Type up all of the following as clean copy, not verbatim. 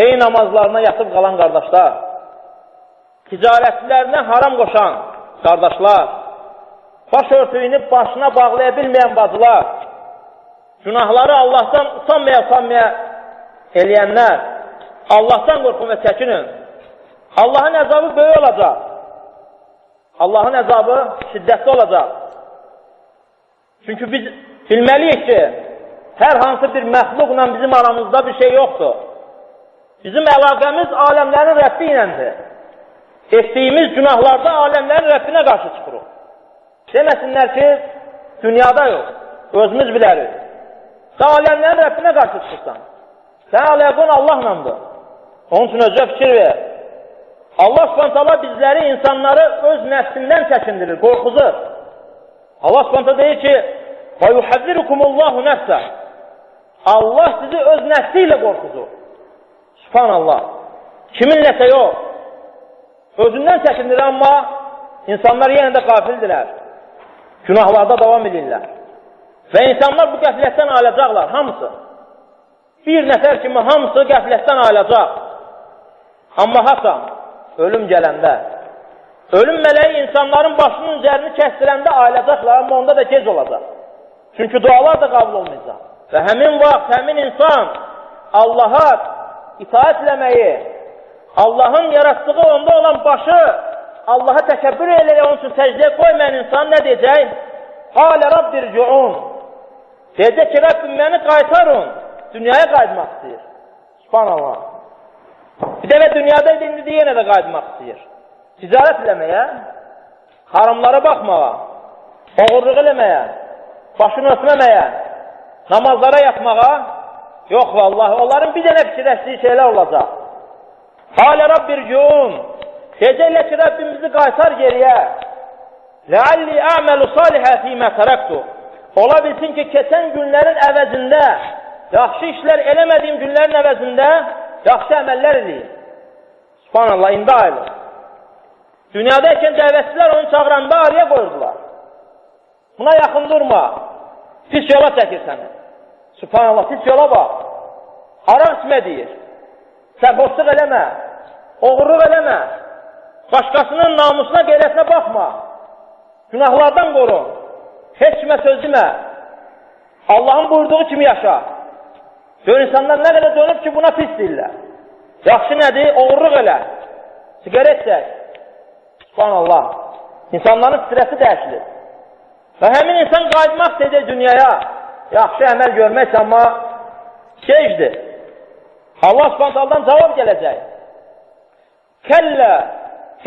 Ey namazlarına yatıb qalan qardaşlar, ticarətçilərinə haram qoşan qardaşlar, baş örtüyünü başına bağlaya bilməyən bacılar, günahları Allahdan utanmaya-utanmaya eləyənlər, Allahdan qorxun və çəkinin. Allahın əzabı böyük olacaq. Allahın əzabı şiddətli olacaq. Çünki biz bilməliyik ki, hər hansı bir məxluqla bizim aramızda bir şey yoxdur. Bizim əlaqəmiz aləmlərin Rəbbi iləndir. Etdiyimiz günahlarda aləmlərin Rəbbinə qarşı çıxırıq. Deməsinlər ki, dünyada yox, özümüz bilərik. Sən aləmlərin Rəbbinə qarşı çıxırsan. Sən əlaqən Allahlandır. Onun üçün özünə fikir ver. Allah Subhanahu taala bizləri, insanları öz nəfsindən çəkindirir, qorxuzur. Allah Subhanahu deyir ki: "Və yuhazzirukumullahu nəfsə." Allah sizi öz nəfsi ilə qorxuzur. Subhanallah. Kiminləsə yox. Özündən çəkindirir, amma insanlar yenə də qafildirlər. Günahlarda davam edirlər. Və insanlar bu qəflətdən ayılacaqlar, hamısı. Bir nəfər kimi hamısı qəflətdən ayılacaq. Amma hasan, ölüm gələndə, ölüm mələyi insanların başının üzərini kəstirəndə ayılacaqlar, amma onda da gec olacaq. Çünki dualar da qəbul olmayacaq. Və həmin vaxt, həmin insan Allaha itaət eləməyi, Allahın yaratdığı onda olan başı Allaha təkəbbür eləyək, onun üçün səcdəyə qoymayan insan nə deyəcək? Qalə rabbirciun. Deyəcək ki, Rəbbim məni qaytarın. Dünyaya qayıtmaq istəyir. Subhanallah. Bir dəfə dünyada idi, indi yenə də qayıtmaq istəyir. Ticarət eləməyə, haramlara baxmağa, oğurluq eləməyə, başını ötməməyə, namazlara yatmağa, yox vallahi, onların bir dənə fikirləşdiyi şeylər olacaq. Qalə rabbirciun. Deyəcəklər ki, Rəbbim bizi qaytar geriyə. Lealli a'melu salihə fīmə tərəktu. Ola bilsin ki, keçən günlərin əvəzində, yaxşı işlər eləmədiyim günlərin əvəzində yaxşı əməllər eləyim. Subhanallah, indi ayılır. Dünyadaykən dəvətçilər onu çağıranda araya qoyurdular. Buna yaxın durma. Pis yola çəkir səni. Subhanallah, pis yola bax. Araq içmə deyir. Sərxoşluq eləmə. Oğurluq eləmə. Başqasının namusuna, qeyrətinə baxma. Günahlardan qorun. Heç kimə söz demə. Allahın buyurduğu kimi yaşa. Gör, insanlar nə qədər dönüb ki, buna pis deyirlər. Yaxşı nədir? Oğurluq elə. Sigaret çək. Subhanallah. İnsanların stresi dəyişilir. Və həmin insan qayıtmaq istəyəcək dünyaya. Yaxşı əməl görmək, amma gecdir. Allah Subhanahu cavab gələcək. Kəllə,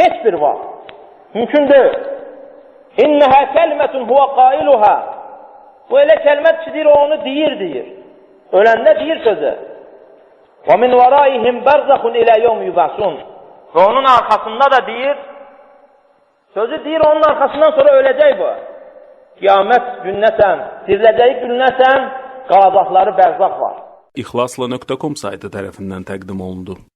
heç bir vaxt. Mümkün deyil. İnnəhə kəlmətun huvə qailuhə. Bu elə kəlmət ki, deyir, o onu deyir, deyir. Öləndə deyir sözü. Və min vəraihim bərzəxun ilə yevm yubəsun. Və onun arxasında da deyir, sözü deyir, onun arxasından sonra öləcək bu. Qiyamət gününəsən, diriləcəyi gününəsən, qalacaqları bərzaq var. İhlasla.com saytı tərəfindən təqdim olundu.